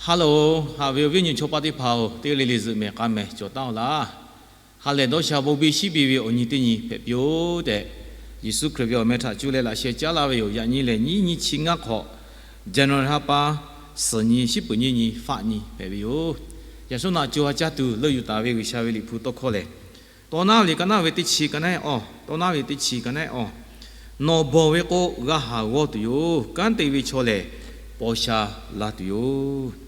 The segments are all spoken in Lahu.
Hello, haꞈ ve awˬ viˉ awˬ nyi chaw paˆ teˇ hpaˍ-oˬ, teˇ g'aˇ le le zuhꞈ mehˍ k'a mehˍ cawˬ taˉ-oˬ laˇ. Ha lehˬ dawˇ sha bon biˇ shiˉ biˇ ve awˬ nyi teˇ nyi hpehꞈ piˇ-oˬ tehꞈ, Yeˍsuˆ Hkriꞈ ve awˬ meh htaꞈ cuˇ leh laꞈ sheh caˉ laˇ ve yoˬ. Yaꞈ nyi lehˬ, nyiˇ nyiˇ chi ngaˇ hk'awꞈ, January ha pa, suhˍ nyi, shiˉ peuˍ nyiˇ nyi, faˆ nyi hpehꞈ ve yoˬ. Yaꞈ shawˉ naꞈ co ha caˇ tuˬ leuˆ yuˬ taˍ ve G'uiˬsha ve Liꞈ hpu tawˇ hkawˇ lehˬ, Tawˇ naˉ ve liꞈ ka naˉ ve teˇ chi ka naˉ-ehˉ awˬ, tawˇ naˉ ve teˇ chi ka naˉ-ehˉ awˬ, Nawˬ bawˬ ve k'o g'a haˍ g'awˇ tuˬ yoˬ. Kanˉ te ve chaw lehˬ, paw sha la tuˬ yoˬ.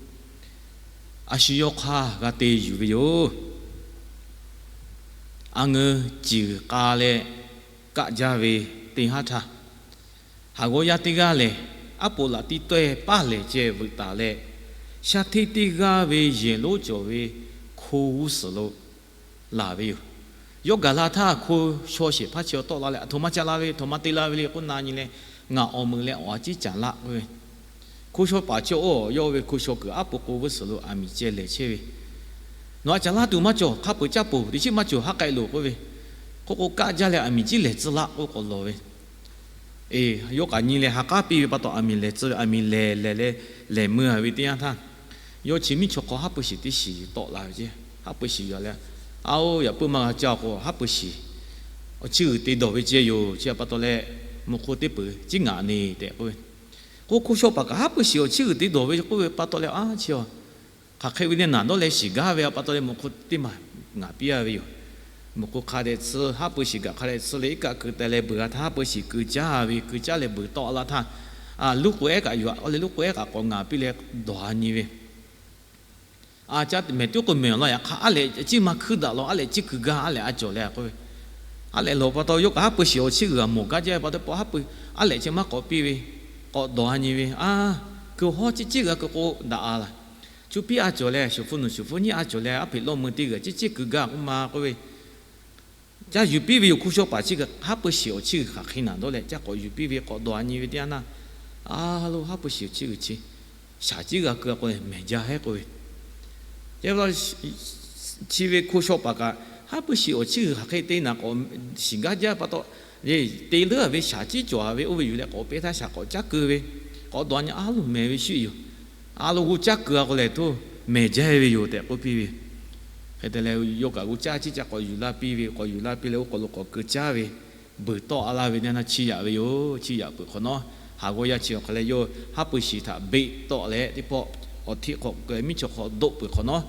A shu yawˇ hk'aˇ g'a te yuˬ ve yoˬ. A ngeu ciˬ k'a leh kaˆ jaˇ ve teˇ haˉ htaˇ, haˍ g'awˇ yaˇ teˇ g'aˇ lehˬ, aˉ poꞈ laꞈ tiˇ tawehˇ paˇ lehˬ ceh veuꞈ taˍ leh, shaˉ hteˇ teˇ g'aˇ ve yehˬ lonˉ cawˬ ve hko g'uˇ suhˍ lo laˬ ve yoˬ. Yawˇ gaˬ la htaˇ, hko shaw shehˍ hpaˇ chi awˬ tawˆ la leh, Aˬ htoꞈ ma ca la ve, aˬ htoꞈ ma te la ve le k'oˆ na nyi leh, Ngaˬ awˬ meuꞈ leh awˬ a ciˉ caˍ laˆ k'oˆ ve. Hko shaw paˍ chi awˬ, yawˇ ve hko shaw kuiˬ aˉ poꞈ k'o g'uˇ suhˍ lo aˬ miˍ ceh lehˬ chehˇ ve, Nawˬ a caˍ laˇ tuˬ maˇ cawˬ, hk'a peuˬ caˇ poˬ, teˇ chiˉ maˇ cawˬ, haˉ k'ai loˬ k'oˆ ve. Hk'oˆ k'o, Kaˆ jaˇ leh aˬ miˍ ciˉ lehˬ tcuh laˆ k'oˆ k'awꞈ lawˬ ve. Eˬ, yawˇ kaꞈ nyi leh ha k'aˉ piˇ ve pa taw, aˬ miˍ lehˬ tcuh ve, aˬ miˍ lehˬ lehˬ leh lehˬ meuˇ ve teˇ yanˇ htaˇ, yawˇ chi miˇ chaw hk'aw haˉ pui shiˍ teˇ shiˍ tawˆ la ve ceˇ. Haˉ pui shiˍ yaꞈ leh, Aoˬ, yaꞈ puiˉ maˇ g'a caˇ k'o, haˉ pui shiˍ awˬ chiˇ g'uiˬ te dawˬ ve ceh yoˬ. Chi pa taw leh, mvuhꞈ k'oˆ teˇ peuˬ ciˉ ngaꞈ neˬ tehꞈ k'oˆ ve. K'o, hko shaw paˍ kaꞈ haˉ pui shiˍ awˬ chiˇ g'uiˬ te dawˬ ve k'oˆ ve pa taw leh, a chi a hk'aˬ hk'e ve neˇ naˬ dawˇ leh shiˍ gaˇ ve pa taw leh, mvuhꞈ k'oˆ teˇ maˬ ngaˍ piˇ a ve yoˬ. Mvuhꞈ k'oˆ hk'a dehꞈ tsuhˇ, haˉ pui shiˍ gaˬ hk'a dehꞈ tsuhˇ leh, iˉ kaˆ keu teh leh beuˬ g'a htaˇ, haˉ pui shiˍ keu caˇ ve, keu caˇ leh beuˬ tawˆ la htaˇ, luˇ k'o ehˉ kaꞈ yuˬ a leh, luˇ k'o ehˉ kaꞈ k'awꞈ ngaˍ piˇ leh dawˬ a nyi ve. A caˇ mehˍ tuˉ k'o mehˍ law, yaꞈ hk'aˇ aˉ lehꞈ ciˉ maˇ hkuiˇ daꞈ law, aˉ lehꞈ ciˉ keu gaˇ, aˉ lehꞈ a cawˬ leh k'oˆ ve. Aˉ lehꞈ lawˬ pa taw, yawˇ kaꞈ haˉ pui shiˍ awˬ chiˇ g'uiˬ g'a mawˬ gaˇ jaˇ pa taw, haˉ pui aˉ lehꞈ ceh maˇ k'awꞈ piˇ ve, k'awꞈ dawˬ a nyi ve. A, keu hawˉ ciˉ ciˉ g'a keu k'o daꞈ a laˬ. Chu piˇ a cawˬ leh, shuˍ hpu nuˬ shuˍ hpu nyiˇ a cawˬ leh, aˉ hpeꞈ lawˇ mui teˇ g'aˇ ciˉ ciˉ keu gaˇ k'oˆ ma k'oˆ ve. Caˇ yuˬ piˇ ve yoˬ. Hko shaw paˍ chi kaꞈ haˉ pui shiˍ awˬ chiˇ g'uiˬ hk'aˬ hk'e naˬ dawˇ leh caˇ k'awꞈ yuˬ piˇ ve k'awꞈ dawˬ a nyi ve teˇ yanˇ htaˇ, a lo haˉ pui shiˍ awˬ chiˇ g'uiˬ chi shaˍ ciˉ g'a keu a k'o, mehˍ jaˇ hehˉ k'oˆ ve. Chi ve hko shaw paˍ kaꞈ haˉ pui shiˍ awˬ chiˇ g'uiˬ hk'aˬ hk'e te naˬ k'awꞈ shiˍ gaˇ jaˇ pa taw, te leuˉ a ve shaˍ ciˉ cawˬ a ve oˇ ve yuˬ leh k'awꞈ peˇ htaˇ shaˍ k'awꞈ caˇ keu ve, k'awꞈ dawˬ a nyi a lo mehˍ ve shu yoˬ. A lo g'oˇ caˇ keu a k'o lehˬ, toˇ mehˍ jaˇ ve yoˬ tehꞈ k'oˆ piˇ ve. Hk'e te leh, yawˇ kaꞈ g'oˇ caˇ ciˉ caˇ k'awꞈ yuˬ laˇ piˇ ve, k'awꞈ yuˬ laˇ piˇ leh, oˇ k'awꞈ lo k'awꞈ keu caˇ ve, beuˬ tawˆ a laˇ ve teˇ yanˇ htaˇ chiˇ yaꞈ ve yoˬ. Chiˇ yaꞈ peuˬ hk'awꞈ nawˉ, haˍ g'awˇ yaˇ chi awˬ hk'a leh yawˇ haˉ pui shiˍ htaꞈ beˆ tawˆ leh teˇ pawˆ awˬ htiˆ hk'awꞈ keu miˇ chaw hk'aw doˆ peuˬ hk'awꞈ nawˉ,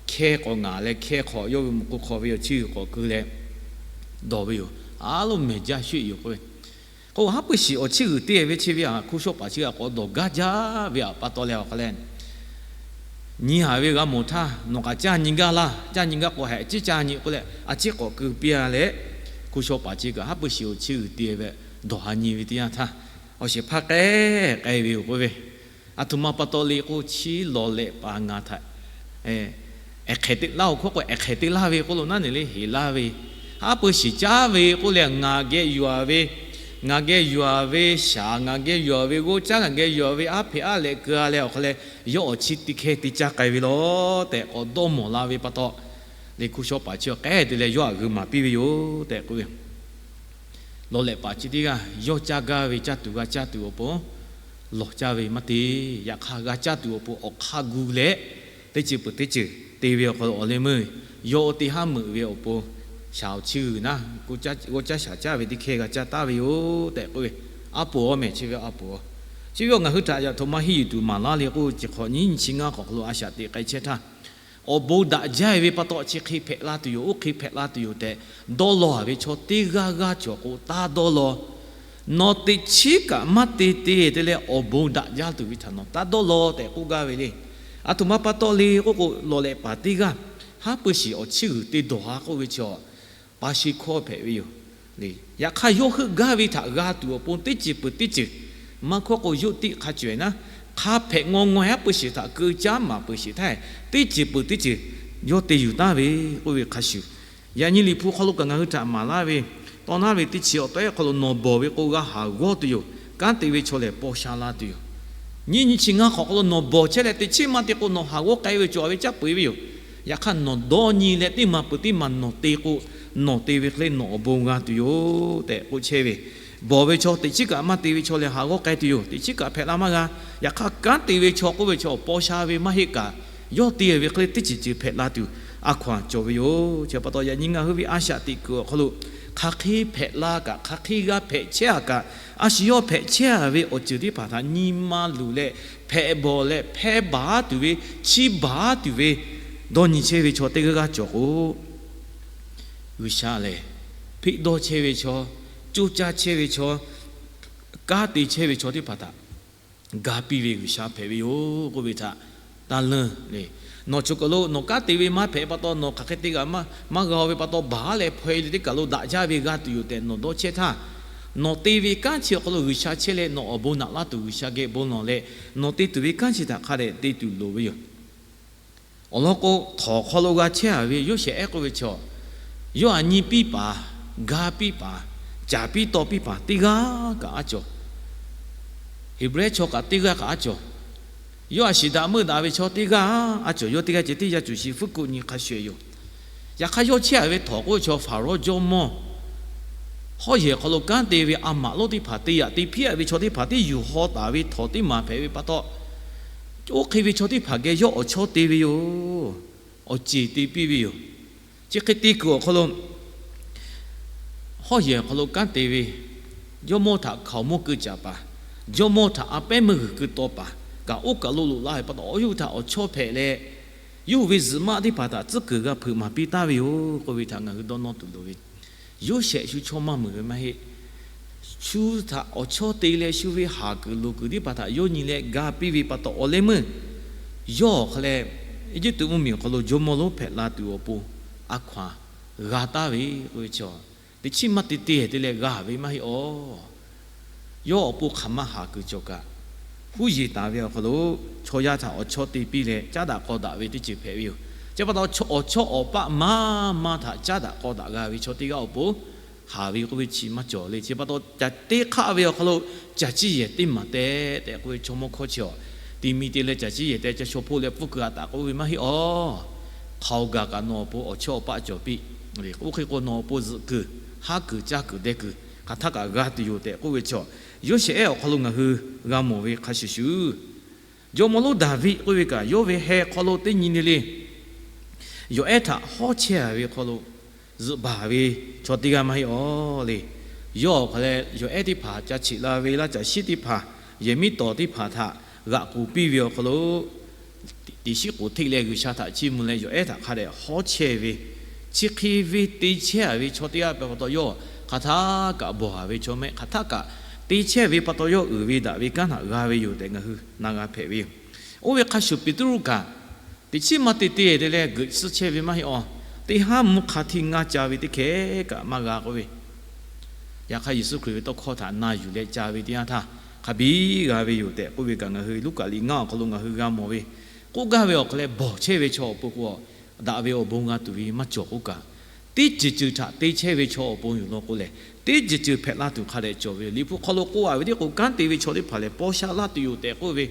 hkehˇ k'awꞈ ngaˍ leh hkehˇ hk'awꞈ yawˇ ve mvuhꞈ k'oˆ hk'aw ve awˬ chiˇ g'uiˬ k'awꞈ keu leh dawˬ ve yoˬ. A lo mehˍ jaˇ shu yoˬ k'oˆ ve. K'o, haˉ pui shiˍ awˬ chiˇ g'uiˬ te ve chi ve a hko shaw paˍ chi kaꞈ k'awꞈ dawˬ gaˇ jaˇ ve pa taw leh awˬ hk'a leh, nyi haˍ ve g'a mawˬ htaˇ, nawˬ kaꞈ caˇ nyi gaˇ laˇ. Caˇ nyi gaˇ k'o, hehꞈ ciˉ caˇ nyi k'oˆ leh, a ciˉ k'awꞈ keu piˇ a leh, hko shaw paˍ chi kaꞈ haˉ pui shiˍ awˬ chiˇ g'uiˬ te ve dawˬ a nyi ve teˇ yanˇ htaˇ, awˬ shehˍ hpaˇ k'ehˉ k'ai ve yoˬ k'oˆ ve. Aˬ htoꞈ ma pa taw le k'o, chi lawˬ lehꞈ paˍ ngaˬ htaꞈ ehˍ hk'ehꞈ te laˇ-oˬ hkawˇ k'o, ehˍ hk'ehꞈ te laˇ ve k'oˆ lo naˉ neˬ le heˍ laˇ ve, haˉ pui shiˍ caˇ ve k'oˆ leh, ngaˬ geh yuˬ a ve, ngaˬ geh yuˬ a ve shaˍ, ngaˬ geh yuˬ a ve g'oˇ caˇ, ngaˬ geh yuˬ a ve aˉ hpeꞈ aˉ lehꞈ keu a leh awˬ hk'a leh, yawˇ awˬ chiˇ teˇ hkehˇ te caˇ k'ai ve law tehꞈ k'awꞈ dawˇ mawˬ la ve pa taw, le hko shaw paˍ chi k'ehˉ te leh yawˇ htaꞈ g'uiˬ maˍ piˇ ve yoˬ tehꞈ k'oˆ ve. Lawˬ lehꞈ paˍ chi teˇ g'aˇ yawˇ caˇ gaˇ ve caˇ tuˬ g'a caˇ tuˬ awˬ pon lawˬ caˇ ve maˇ te. Yaꞈ hk'aˇ, g'a caˇ tuˬ awˬ pon awˬ hk'aˇ gu leh, teˇ ceuˬ peuˬ teˇ ceuˬ te ve awˬ hk'aw lo awˬ leh meuˇ yawˇ oˇ teˇ haˉ meuꞈ ve awˬ pon, shaˍ awˬ chiˇ g'uiˬ naˉ, g'awˇ caˇ shaˍ caˇ ve teˇ hkehˇ g'a caˇ taˍ ve yoˬ tehꞈ k'oˆ ve. A poˍ awˬ mehˍ chi ve a poˍ. Chi ve awˬ ngaˬ hui htaꞈ yaꞈ htoꞈ ma henˇ yuˬ tuˬ maˍ laˇ le k'o, chi hk'awꞈ nyiˇ nyi chi ngaˇ hk'awꞈ hk'aw lo a shaꞈ teꞈ k'ai chehˇ htaˇ, awˬ bon daꞈ jaˇ ve pa taw, chi hk'e hpehꞈ la tuˬ yoˬ, oˇ hk'e hpehꞈ la tuˬ yoˬ tehꞈ dawˇ law a ve chaw teˇ g'aˇ g'aˇ cawˬ k'o, taˇ dawˇ law. Nawˬ teꞈ chiˉ kaꞈ maˇ te te te leh awˬ bon daꞈ jaˇ tuˬ ve htaꞈ nawˬ taˇ dawˇ law tehꞈ k'oˆ gaˇ ve le. Aˬ htoꞈ ma pa taw le k'oˆ k'o, lawˬ lehꞈ paˍ teˇ g'aˇ haˉ pui shiˍ awˬ chiˇ g'uiˬ te dawˬ ha k'oˆ ve chi a, paˍ shiˍ hkawˇ hpehꞈ ve yoˬ. Yaꞈ hk'aˇ, yawˇ heuˆ gaˇ ve htaꞈ g'a tuˬ awˬ pon teˇ ceuˬ peuˬ teˇ ceuˬ, maˇ hkawˇ k'o, yoˇ tiˆ hk'a cawehˬ naˉ, hk'a hpehꞈ ngaw ngaw haˉ pui shiˍ htaꞈ keu caˉ maˍ peuˬ sheˍ htaˇ, teˇ ceuˬ peuˬ teˇ ceuˬ yawˇ te yuˬ taˍ ve k'oˆ ve hk'a shuˍ, yaꞈ nyi Liꞈ hpu hk'aw lo kaꞈ ngaˬ hui htaꞈ maˍ laˇ ve, tawˇ naˉ ve teˇ chi awˬ tawehˉ hk'aw lo, Nawˬ bawˬ ve k'o g'a haˍ g'awˇ tuˬ yoˬ. Kanˉ te ve chaw lehˬ, paw sha la tuˬ yoˬ. Nyiˇ nyi chi ngaˇ hk'awꞈ hk'aw lo nawˬ bawˬ chehˇ leh, teˇ chiˉ maˇ te k'o, nawˬ haˍ g'awˇ k'ai ve cawˬ ve caˉ peu eˬ ve yoˬ. Yaꞈ hk'aˇ, nawˬ dawˇ nyi leh teˇ maˬ peuˬ teˇ maˬ nawˬ te k'o, nawˬ te ve hk'e le nawˬ awˬ bon g'a tuˬ yoˬ tehꞈ k'oˆ chehˇ ve. Bawˬ ve chaw teꞈ chiˉ kaꞈ maˇ te ve chaw lehˬ, haˍ g'awˇ k'ai tuˬ yoˬ. Teꞈ chiˉ kaꞈ hpehꞈ la maˇ g'a. Yaꞈ hk'aˇ, kanˉ te ve chaw k'oˆ ve chaw paw sha ve maˇ heˆ kaꞈ, yawˇ te ve hk'e le teˇ ceuˬ ceuˬ hpehꞈ la tuˬ a hkaw-anˬ cawˬ ve yoˬ. Chi pa taw, yaꞈ nyi ngaˬ hui ve a shaꞈ teꞈ kuiˬ awˬ hk'aw lo hk'aˬ hk'e hpehꞈ la kaꞈ, hk'aˬ hk'e g'a hpehꞈ chehˇ a kaꞈ, a shu yawˇ hpehꞈ chehˇ a ve awˬ ceuˬ teˇ hpaˍ htaꞈ nyi ma luˬ leh, hpehꞈ bawˬ leh hpehˇ baˬ tuˬ ve, chiˇ baˬ tuˬ ve dawˇ nyi chehˇ ve chaw teˇ g'aˇ g'aˇ cawˬ k'o, G'uiˬsha lehˬ, hpeˆ dawˇ chehˇ ve chaw, coˇ caˇ chehˇ ve chaw, kanˉ te chehˇ ve chaw teˇ hpaˍ htaꞈ ga piˇ ve G'uiˬsha hpehꞈ ve yoˬ k'oˆ ve htaꞈ taˇ leunˇ le. Nawˬ choˬ kaˬ lo nawˬ kanˉ te ve maˇ hpehꞈ pa taw, nawˬ hk'aˬ hk'e te kaꞈ maˇ g'a ve pa taw, baˬ leh hpaw e le teˇ kaˬ lo daꞈ jaˇ ve g'a tuˬ yoˬ tehꞈ nawˬ dawˇ chehˇ htaˇ, nawˬ te ve kanˉ chi awˬ hk'aw lo G'uiˬsha chehˇ leh nawˬ awˬ bon naꞈ laˇ tuˬ G'uiˬsha geh bon lawˬ leh, nawˬ te tuˬ ve kanˉ chi htaꞈ hk'a dehꞈ te tuˬ loˍ ve yoˬ. Awˬ lawn k'o, htawnˍ hk'aw lo g'a chehˇ a ve Yoˇsehꞈ ehˉ k'oˆ ve chaw, yawˇ aꞈ nyi piˇ paˍ, ga piˇ paˍ, caˍ piˇ taw piˇ paˍ teˇ g'aˇ kaꞈ aˉ cawˬ. Heˍbrehˇ chaw kaꞈ teˇ g'aˇ kaꞈ aˉ cawˬ. Yawˇ aꞈ shiˍ daꞈ meuˇ daꞈ ve chaw teˇ g'aˇ aˉ cawˬ. Yawˇ teˇ g'aˇ ceh teˇ yanˇ cuˬ shi fuˉ kuˆ nyi hk'a shuˍ yoˬ. Yaꞈ hk'aˇ, yawˇ chehˇ a ve htawnˍ k'oˆ ve chaw Hpaˍrawˇ jawˇmawˇ hawˉ yehˬ hk'aw lo kanˉ te ve a maꞈ lonˉ teˇ hpaˍ te yaꞈ te hpiˉ a ve chaw teˇ hpaˍ teˇ yuˬ haw taˍ ve htawnˍ teˇ maˬ hpehꞈ ve pa taw, oˇ hk'e ve chaw teˇ hpaˍ geh yawˇ awˬ chawˇ te ve yoˬ. Awˬ ceˬ te piˇ ve yoˬ. Chi hk'e te kuiˬ awˬ hk'aw lo, hawˉ yehˬ awˬ hk'aw lo kanˉ te ve jawˇmawˇ htaꞈ hkaoˍmonˇ keu caˍ paˍ, jawˇmawˇ htaꞈ a pehˉ meuˇ g'uiˬ keu taw paˍ kaꞈ, oˇ kaˬ lo loꞈ la ve pa taw, awˬ yawˇ hui htaꞈ awˬ chawˇ hpehꞈ leh, yawˇ hui ve zuhꞈ maˆ teˇ hpaˍ htaꞈ tcuhˉ kuiˬ g'a hpeuꞈ maˍ piˇ taˍ ve yoˬ k'oˆ ve htaꞈ ngaˬ hui dawˇ nawˇ tuˬ loˍ ve. Yoˇsehꞈ shu chaw maˇ meuˍ ve maˇ heˆ. Shu htaꞈ awˬ chawˇ te leh, shu ve haˍ kuiˬ loˍ kuiˬ teˇ hpaˍ htaꞈ yawˇ nyi leh ga piˇ ve pa taw, awˬ leh meuˇ yawˇ awˬ hk'aw leh Eˇjiˇtuꞈ mvuhˇmiˬ awˬ hk'aw lo jawˇmawˇ lonˉ hpehꞈ la tuˬ awˬ pon a hkaw-anˬ g'a taˍ ve k'oˆ ve chaw, teꞈ chiˉ maˇ te te te leh g'a ve maˇ heˆ awˬ. Yawˇ awˬ pon hk'aˬ ma haˍ kuiˬ cawˬ kaꞈ, huˉ yeˬ taˍ ve awˬ hk'aw lo chaw yaˇ htaꞈ awˬ chawˇ te piˇ leh caˉ daꞈ k'aw daꞈ ve teˇ ceuˬ hpehꞈ ve yoˬ. Chi pa taw, awˬ chawˇ awˬ paˆ maˇ maˇ htaꞈ caˉ daꞈ k'aw daꞈ g'a ve chaw teˇ g'aˇ awˬ pon haˍ ve k'oˆ ve chi maˇ cawˬ le. Chi pa taw, caˬ teˇ hk'aˆ ve awˬ hk'aw lo caˬ ciˇ yehˬ teˇ maˬ tehꞈ tehꞈ k'oˆ ve chaw mawˇ hkawˇ chi awˬ, ti mi te leh caˬ ciˇ yehˬ te ca shaw hpoˆ leh pfuhˇ kuiˬ a taˍ k'oˆ ve maˇ heˆ awˬ. Hk'aoˍ gaˬ kaꞈ nawˬ awˬ pon awˬ chawˇ awˬ paˆ cawˬ piˇ. Oˇ hk'e k'o, nawˬ awˬ pon zuhꞈ kuiˬ, haˉ kuiˬ, caˇ kuiˬ, deh kuiˬ hk'aˬ htaˇ kaꞈ g'a tuˬ yoˬ tehꞈ k'oˆ ve chaw, Yoˇsehꞈ ehˉ awˬ hk'aw lo ngaˬ hui g'a mawˬ ve hk'a shuˍ shuˍ, jawˇmawˇ lonˉ Daˍviˆ k'oˆ ve kaꞈ, yawˇ ve heh hk'aw lo teˇ nyi le le yawˬ ehˉ htaꞈ hawˉ chehˇ a ve hk'aw lo zuhꞈ baˬ ve chaw teˇ g'aˇ maˇ heˆ awˬ le. Yawˇ awˬ hk'aw leh yawˬ ehˉ teˇ hpaˍ ca cheꞈ la ve laˇ caˬ shiˉ teˇ hpaˍ, yehˬ miˉ tawˍ teˇ hpaˍ htaꞈ g'aꞈ k'oˍ piˇ ve awˬ hk'aw lo, tiꞈ shiˉ k'oˍ hteˆ leh G'uiˬsha htaꞈ chiˇ mvuh leh yawˬ ehˉ htaꞈ hk'a dehꞈ hawˉ chehˇ ve, chi hk'e ve te chehˇ a ve chaw teˇ g'aˇ pa taw, yawˇ hk'aˬ htaˇ kaꞈ bawˬ a ve chaw mehˆ, hk'aˬ htaˇ kaꞈ te chehˇ ve pa taw, yawˇ uiˍ ve daꞈ ve kanˉ htaꞈ g'a ve yoˬ tehꞈ ngaˬ hui na g'a hpehꞈ ve yoˬ. Oˇ ve hk'a shuˍ, Peˍtruˆ kaꞈ teꞈ chiˉ maˇ te te te leh geuꞈ tcuhˉ chehˇ ve maˇ heˆ awˬ. Teˇ haˉ mvuhˇ hk'a htiˇ ngaˇ ca ve teˇ hkeh kaꞈ maˇ g'a k'oˆ ve, yaꞈ hk'aˇ, Yeˍsuˆ Hkriꞈ ve tawˇ hkawˇ htaꞈ na yuˬ leh ca ve teˇ yanˇ htaˇ, hk'a biˇ g'a ve yoˬ tehꞈ k'oˆ ve kaꞈ, ngaˬ hui Luˉkaꞈ liꞈ ngaˇ awˬ hk'aw lo ngaˬ hui g'a mawˬ ve, k'oˆ gaˇ ve awˬ hk'aw leh bawˬ chehˇ ve chaw awˬ pon k'o, daꞈ ve awˬ bon g'a tuˬ ve maˇ cawˬ k'oˆ kaꞈ, teˇ ceuˬ ceuˬ htaꞈ te chehˇ ve chaw awˬ pon yoˬ law k'o lehˬ, teˇ ceuˬ ceuˬ hpehꞈ la tuˬ hk'a dehꞈ cawˬ ve yoˬ. Liꞈ hpu hk'aw lo k'oˆ a ve teˇ k'o, kanˉ te ve chaw teˇ hpaˍ lehˬ, paw sha laˇ tuˬ yoˬ tehꞈ k'oˆ ve,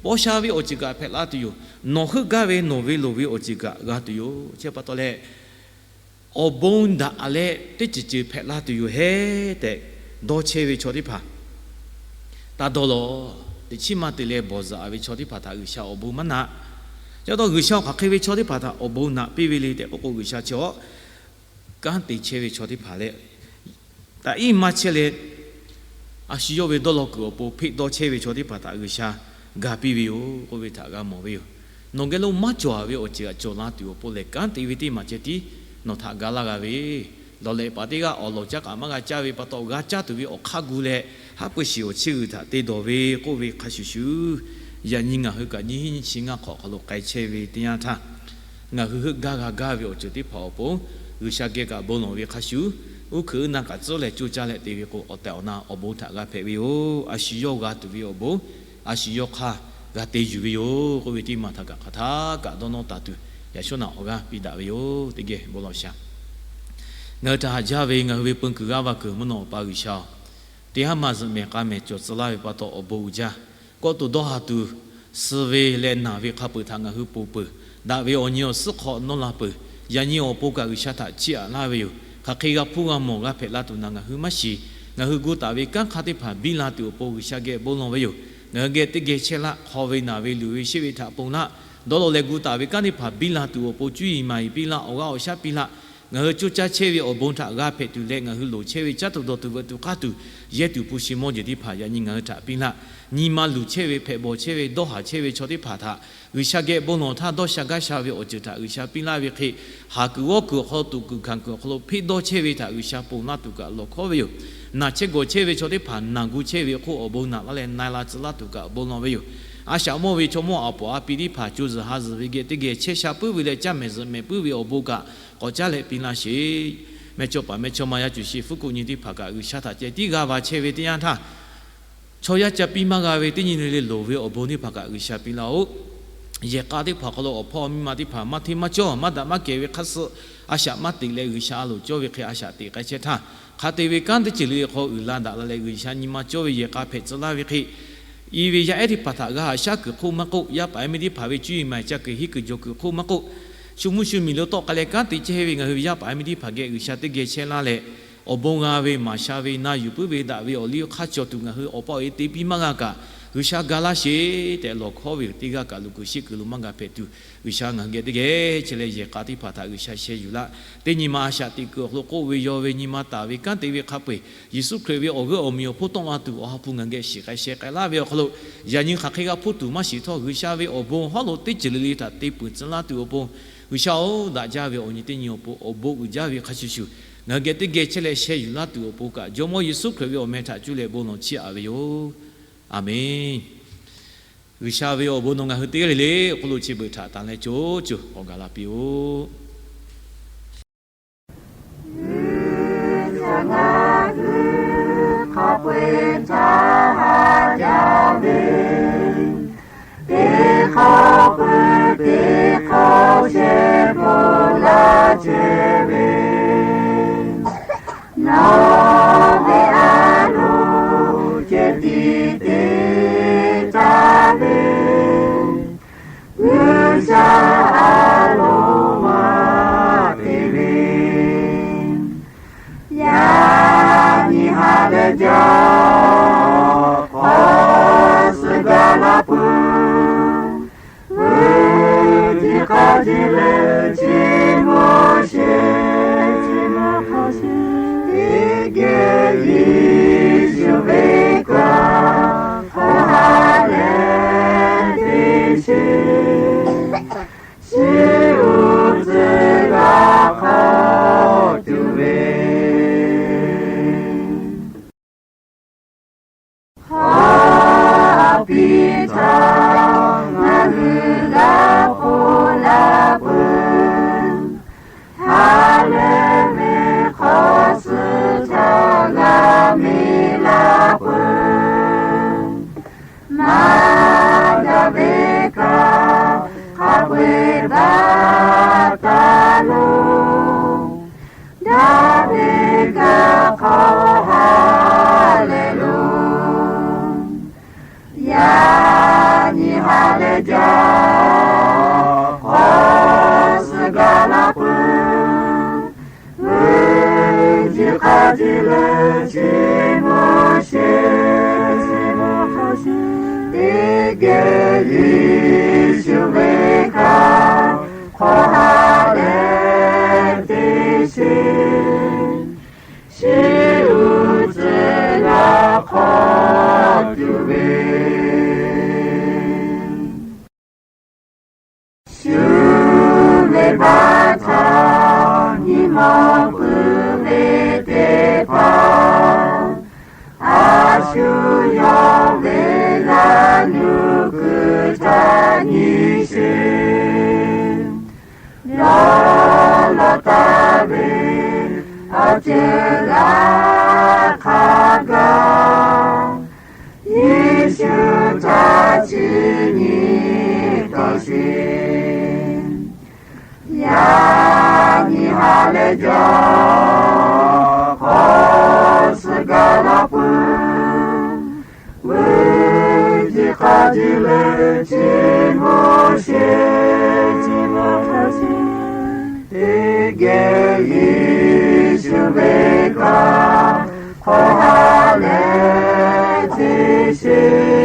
paw sha ve awˬ ceuˬ kaꞈ hpehꞈ la tuˬ yoˬ. Nawˬ heuˆ gaˇ ve nawˬ ve loˍ ve awˬ ceuˬ kaꞈ g'a tuˬ yoˬ. Chi pa taw leh, awˬ bon daꞈ leh teˇ ceuˬ ceuˬ hpehꞈ la tuˬ yoˬ hehˉ tehꞈ dawˇ chehˇ ve chaw teˇ hpaˍ taˇ dawˇ lawˬ. Teꞈ chiˉ maˇ te leh bawˬ zaꞈ ve chaw teˇ hpaˍ htaꞈ G'uiˬsha awˬ bon maˇ naꞈ. Chi pa taw, G'uiˬsha hk'aˬ hk'e ve chaw teˇ hpaˍ htaꞈ awˬ bon naꞈ piˇ ve le tehꞈ k'oˆ k'o, G'uiˬsha chi awˬ kanˉ te chehˇ ve chaw teˇ hpaˍ leh, taꞈ iˉ maˇ chehˇ leh, a shu yawˇ ve dawˇ law kuiˬ awˬ pon hpeˆ dawˇ chehˇ ve chaw teˇ hpaˍ htaꞈ G'uiˬsha ga piˇ ve yoˬ k'oˆ ve htaꞈ g'a mawˬ ve yoˬ. Nawˬ geh lo maˇ cawˬ a ve awˬ ceuˬ htaꞈ cawˬ la tuˬ awˬ pon lehˬ, kanˉ te ve teˇ maˬ ceh tiˉ nawˬ htaꞈ ga laˇ g'a ve, lawˬ lehꞈ paˍ teˇ g'aˇ awˬ lawˬ caˇ kaꞈ maˇ g'a caˇ ve pa taw, g'a caˇ tuˬ ve awˬ hk'aˇ gu leh, haˉ pui shiˍ awˬ chehˇ g'uiˬ htaꞈ te dawˬ ve k'oˆ ve hk'a shuˍ shuˍ, yaꞈ nyi ngaˬ hui kaꞈ nyiˇ hinˉ nyiˇ chi ngaˇ hk'awꞈ hk'aw lo k'ai chehˇ ve teˇ yanˇ htaˇ, ngaˬ hui heuˆ gaˇ g'a gaˇ ve awˬ ceuˬ teˇ hpaˍ awˬ pon G'uiˬsha geh kaꞈ bon lawˬ ve hk'a shuˍ, uˉ hkuiꞈ uˉ naˆ kaꞈ tcuhˉ leh coˇ caˇ leh te ve k'o, awˬ tehˬ awˬ na awˬ bon htaꞈ g'a hpehꞈ ve yoˬ. A shu yawˇ g'a tuˬ ve awˬ bon, a shu yawˇ hk'aˇ g'a te yuˬ ve yoˬ k'oˆ ve teˇ maˬ htaꞈ kaꞈ hk'aˬ htaˇ kaꞈ dawˇ nawˇ taˍ tuˬ, yaꞈ shawˉ naꞈ awˬ g'aˇ piˇ daꞈ ve yoˬ. Teˇ geh bon lawˬ shaˍ. Ngaˬ hui htaꞈ haꞈ jaˇ ve ngaˬ hui ve peun kuiˬ g'aˇ va kuiˬ mvuhˇ naw awˬ pa G'uiˬsha-oˬ, teˇ haˉ maˇ zuhꞈ mehˍ k'a mehˍ cawˬ tcuh laˇ ve pa taw awˬ bon uiˍ jaˇ. Kawˆ to dawˇ ha tuˬ suh ve leh naˬ ve hk'a peuˬ htaꞈ ngaˬ hui ponˬ peuˬ. Daꞈ ve awˬ nyi awˬ suhˉ hk'aw nawˇ la peuˬ. Yaꞈ nyi awˬ pon kaꞈ G'uiˬsha htaꞈ chiˇ aꞈ laˇ ve yoˬ. Hk'aˬ hk'e g'a hpuˇ g'a mawˬ g'a hpehꞈ la tuˬ naˬ ngaˬ hui maˇ shiˍ. Ngaˬ hui gu taˍ ve kanˉ hk'aˇ teˇ hpaˍ biˇ la tuˬ awˬ pon G'uiˬsha geh bon lawˬ ve yoˬ. Ngaˬ hui geh teˇ geh chehˇ laˇ. Hk'aw ve naˬ ve luˬ ve sheˆ ve htaꞈ ponˬ laˇ. Dawˇ law leh gu taˍ ve kanˉ teˇ hpaˍ biˇ la tuˬ awˬ pon cuˇ yiˍ maˍ yiˍ piˇ laˇ. Awˬ g'aˇ awˬ shaˉ piˇ laˇ. Ngaˬ hui coˇ caˇ chehˇ ve awˬ bon htaꞈ g'a hpehꞈ tuˬ leh, ngaˬ hui loˍ chehˇ ve caˉ tuˬ dawˬ tuˬ veuꞈ tuˬ k'aˇ tuˬ, yehˇ tuˬ hpu shi mawˇ jeˬ teˇ hpaˍ yaꞈ nyi ngaˬ hui htaꞈ piˇ laˇ. Nyi ma luˬ chehˇ ve, hpehꞈ bawˬ chehˇ ve, dawˇ haˍ chehˇ ve chaw teˇ hpaˍ htaꞈ G'uiˬsha geh bon lawˬ htaˇ, dawˇ sha gaˇ sha ve awˬ ceuˬ htaꞈ G'uiˬsha piˇ laˇ ve hk'e, haˍ kuiˬ g'awˇ kuiˬ awˬ hk'aw lo, tuꞈ kuiˬ hkanˍ kuiˬ awˬ hk'aw lo hpeˆ dawˇ chehˇ ve htaꞈ G'uiˬsha ponˬ laˇ tuˬ kaꞈ lawˬ hkawˉ ve yoˬ. Naˬ chehˇ gawˬ chehˇ ve chaw teˇ hpaˍ naˬ gu chehˇ ve hk'oˆ awˬ bon naꞈ laˇ leh na la tcuh laˇ tuˬ kaꞈ bon lawˬ ve yoˬ. A shaꞈ mawˇ ve chaw mawˇ aˬ poˍ aˬ pi teˇ hpaˍ co zuhˬ ha zuhˬ ve geh teˇ geh chehˇ sha puiˉ ve leh caˇ mehˍ zuhꞈ mehˍ puiˉ ve awˬ bon kaꞈ k'awꞈ caˉ leh piˇ laˇ sheˍ. Mehˇchawˇpaˍ mehˇchawˇma yaˇ cuˬ sheˍ fuˉ kuꞈ nyi teˇ hpaˍ kaꞈ G'uiˬsha htaꞈ ceh tiˉ g'a va chehˇ ve teˇ yanˇ htaˇ, chaw yaˇ ca piˇ maˇ g'a ve teˇ nyi le le loˍ ve awˬ bon teˇ hpaˍ kaꞈ G'uiˬsha piˇ laˇ-oˆ. Yehˬ k'a teˇ hpaˍ awˬ hk'aw lo awˬ hpawˇ miˇ ma teˇ hpaˍ maˇ hteˇ maˇ cawˇ, maˇ daꞈ maˇ kehˬ ve hk'aˇ suh a shaꞈ maˇ teꞈ leh G'uiˬsha a loˍ cawˇ ve hk'e a shaꞈ teꞈ k'ai chehˇ htaˇ, hk'a te ve kanˉ teˇ ceuˬ le le hk'aw uiˍ la daꞈ la leh G'uiˬsha nyi ma cawˇ ve yehˬ k'a hpehꞈ tcuh laˇ ve hk'e, i ve yaˇ ehˉ teˇ hpaˍ htaꞈ g'a haꞈ shaˉ kuiˬ hk'oˆ maˇ k'oˆ, yaˇ paˍ yaˇ miˇ teˇ hpaˍ ve cuˇ yiˍ maˍ ca kuiˬ hiˉ kuiˬ jawˬ kuiˬ hk'oˆ maˇ k'oˆ, shu mvuhˇ shu miˬ lo tawˆ k'ai leh kanˉ te chehˇ ve ngaˬ hui ve yaˇ paˍ yaˇ miˇ teˇ hpaˍ geh G'uiˬsha teˇ geh chehˇ laˇ leh, awˬ bon g'a ve, maˍ sha ve, na yuˬ puiˉ ve, daꞈ ve awˬ liˇ hk'aˇ cawˬ tuˬ ngaˬ hui awˬ pa awˬ e te piˇ maˇ g'a kaꞈ, G'uiˬsha ga laˇ sheˍ tehꞈ lawˬ hkawˉ ve yoˬ. Teˇ g'aˇ kaꞈ luˬ kuiˬ sheˆ kuiˬ lo maˇ g'a hpehꞈ tuˬ, G'uiˬsha ngaˬ hui geh teˇ geh chehˇ leh yehˬ k'a teˇ hpaˍ htaꞈ G'uiˬsha sheh yuˬ laˇ. Teˇ nyi ma a shaꞈ teꞈ kuiˬ awˬ hk'aw lo k'oˆ ve, yaw ve, nyi ma taˍ ve, kanˉ te ve hk'a peu-eˬ Yeˍsuˆ Hkriꞈ ve awˬ g'euˆ awˬ miˬ awˬ hponˇ tawˆ la tuˬ Awˬ ha hpu ngaˬ hui geh shiˍ k'ai sheh k'ai laˇ ve awˬ hk'aw lo, yaꞈ nyi hk'aˬ hk'e g'a hpuˇ tuˬ maˇ shiˍ htawˇ, G'uiˬsha ve awˬ bon hawˉ lo teˇ ceuˬ le le htaꞈ te peuˬ tcuh laˇ tuˬ awˬ pon, G'uiˬsha-oˬ, daꞈ jaˇ ve awˬ nyi teˇ nyi awˬ pon awˬ bon uiˍ jaˇ ve hk'a shuˍ shuˍ, ngaˬ hui geh teˇ geh chehˇ leh sheh yuˬ laˇ tuˬ awˬ pon kaꞈ, Jawˇmawˇ Yeˍsuˆ Hkriꞈ ve awˬ meh htaꞈ cuˇ leh bon lawˬ chiˇ aꞈ ve yoˬ. Aˬmenˍ. G'uiˬsha ve awˬ bon nawˬ ngaˬ hui teˇ g'aˇ le le awˬ hk'aw lo chi beuꞈ htaꞈ tanˬ leh co co k'awꞈ gaˬ la piˇ-oˆ. G'uiˬsha ngaˬ hui hk'a peu-eˬ htaꞈ haꞈ jaˇ ve, teˇ hk'awꞈ peuˬ teˇ hk'awꞈ shehˍ hpaw laˇ chehˇ ve, nawˬ ve a loˍ ceh tiˉ te taˍ ve, G'uiˬsha a loˍ maˇ te ve, yaꞈ nyi ha leh jaˇ hk'awꞈ suh gaˬ la peuˬ. Veuˬ tiꞈ k'aˇ jiˇ leh chi mvuhˇ sheˍ, teˇ geh Yeˍsuˆ ve kaꞈ hk'awꞈ ha leh te sheˍ, chi uiˍ tcuh g'a hk'awꞈ tuˬ ve Hk'aw piˇ htaˇ ngaˬ hui g'a k'oˆ la peuˬ. Ha lehˬ ve hk'aw suh htaˇ g'a miˬ la peuˬ. Maˇ daꞈ ve kaꞈ hk'a peu-eˬ baˬ taˍ loˬ. Daꞈ ve kaꞈ hk'aw ha lehˬ loˬ. Yaꞈ nyi ha leh jaˇ hk'awꞈ suh gaˬ la peuˬ. Veuˬ jiˇ k'aˇ jiˇ leh chi mvuhˇ sheˍ, teˇ geh Yeˍsuˆ ve kaꞈ hk'awꞈ ha leh te sheˍ, chi uiˍ tcuh g'a hk'awꞈ tuˬ ve Shu ve hpaˇ htaꞈ nyi ma puiˉ ve teˇ hpaˍ, a shu yawˇ ve g'aˇ nuˇ kuiˬ htaꞈ nyi sheˍ. Yawˇ lawˬ taˍ ve awˬ ceuˬ g'a hk'a gaˬ, Yeˍsuˆ htaꞈ chi nyi taˍ sheˍ. Yaꞈ nyi ha leh jaˇ hk'awꞈ suh gaˬ la peuˬ. Veuˬ jiˇ k'aˇ jiˇ leh chi mvuhˇ sheˍ, teˇ geh Yeˍsuˆ ve kaꞈ hk'awꞈ ha sheˍ.